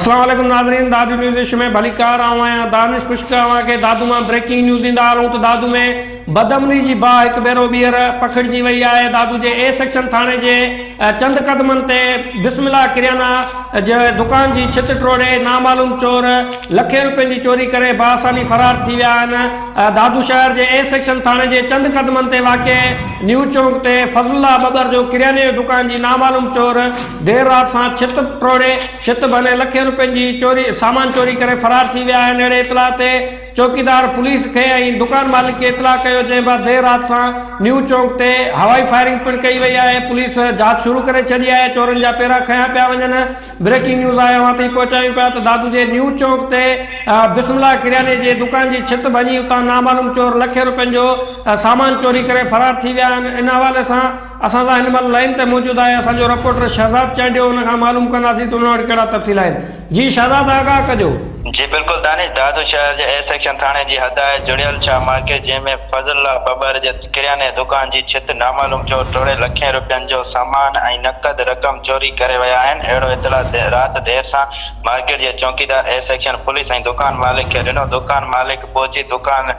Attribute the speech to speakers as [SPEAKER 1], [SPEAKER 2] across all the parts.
[SPEAKER 1] اسلام عليڪم ناظرين دادو نيوز ايشو ۾ ڀليڪار آئون آهيان دانش خشڪ اوهان کي دادو مان بريڪنگ نيوز ڏيندا هلون ته دادو ۾ بدامني جي باهه هڪ ڀيرو ٻيهر پکڙجي وئي آهي دادو جي اي سيڪشن ٿاڻي جي چند قدمن تي بسم الله ڪريانا جي دڪان جي ڇت ٽوڙي نامعلوم چور لکين روپين جي چوري ڪري باآساني فرار ٿي ويا آهن دادو شهر جي اي سيڪشن ٿاڻي جي چند قدمن تي واقع نيو چونڪ تي فضل الله ٻٻر جو ڪرياني جو دڪان جي نامعلوم چور دير رات سان ڇت ٽوڙي ڇت ڀڃي لکين روپين جي چوري سامان چوري ڪري فرار ٿي ويا آهن اهڙي اطلاع تي چوڪيدار پوليس کي ۽ دڪان مالڪ کي اطلاع ڪيو جنهن بعد دير رات سان نيو چونڪ تي هوائي فائرنگ پڻ ڪئي وئي آهي پوليس جاچ شروع ڪري ڇڏي آهي چورن جا پيرا کنيا پيا وڃن بريڪنگ نيوز آهي اوهان تائين پهچايون پيا ته دادو جي نيو چونڪ تي بسم الله ڪرياني جي دڪان جي ڇت ڀڃي اتان نامعلوم چور لکين روپين جو سامان چوري ڪري فرار ٿي ويا آهن ان حوالي سان اسان سان هن مهل لائين تي موجود آهي اسان جو رپورٽر شهزاد چانڊيو ان کان معلوم ڪنداسين ته ان وٽ ڪهڙا تفصيل آهن جي شهزاد آگاهه ڪجو.
[SPEAKER 2] جي بلڪل دانش دادو شهر جي اي سيڪشن ٿاڻي جي حد آهي جڙيل شاهه مارڪيٽ جنهن ۾ فضل الله ٻٻر جي ڪرياني دڪان جي ڇت نامعلوم چور ٽوڙي لکين روپين جو سامان ۽ نقد رقم چوري ڪري ويا آهن اهڙو اطلاع رات دير سان مارڪيٽ جي چوڪيدار اي سيڪشن پوليس ۽ دڪان مالڪ کي ڏنو دڪان مالڪ پهچي دڪان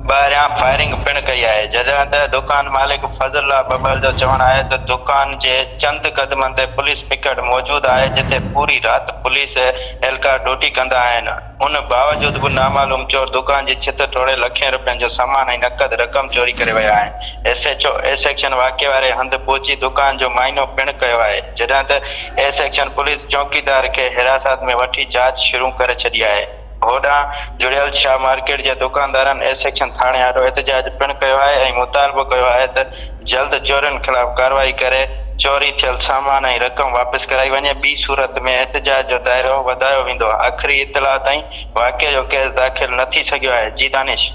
[SPEAKER 2] ٻاهريان فائرنگ پڻ ڪئي آهي، جڏهن ته دڪان مالڪ فضل الله ٻٻر جو چوڻ آهي ته دڪان جي چند قدمن تي پوليس پڪٽ موجود آهي جتي پوري رات پوليس اهلڪار ڊيوٽي ڪندا آهن ان باوجود به نامعلوم چور دڪان جي ڇت ٽوڙي لکين روپين جو سامان ۽ نقد رقم چوري ڪري ويا آهن، S H O A section واقعي واري هنڌ پهچي دڪان جو معائنو پڻ ڪيو آهي، جڏهن ته اي سيڪشن پوليس چوڪيدار کي حراست ۾ وٺي جاچ شروع ڪري ڇڏي آهي. هوڏانهن جڙيل شاهه مارڪيٽ جي دڪاندارن اي سيڪشن ٿاڻي آڏو احتجاج پڻ ڪيو آهي ۽ مطالبو ڪيو آهي ته جلد چورين خلاف ڪارروائي ڪري چوري ٿيل سامان ۽ رقم واپس ڪرائي وڃي ٻي صورت ۾ احتجاج جو دائرو وڌايو ويندو آخري اطلاع تائين واقعي جو ڪيس داخل نه ٿي سگهيو آهي جي دانش.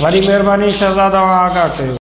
[SPEAKER 1] وڏي مهرباني شهزاد اوهان آگاهه ڪيو.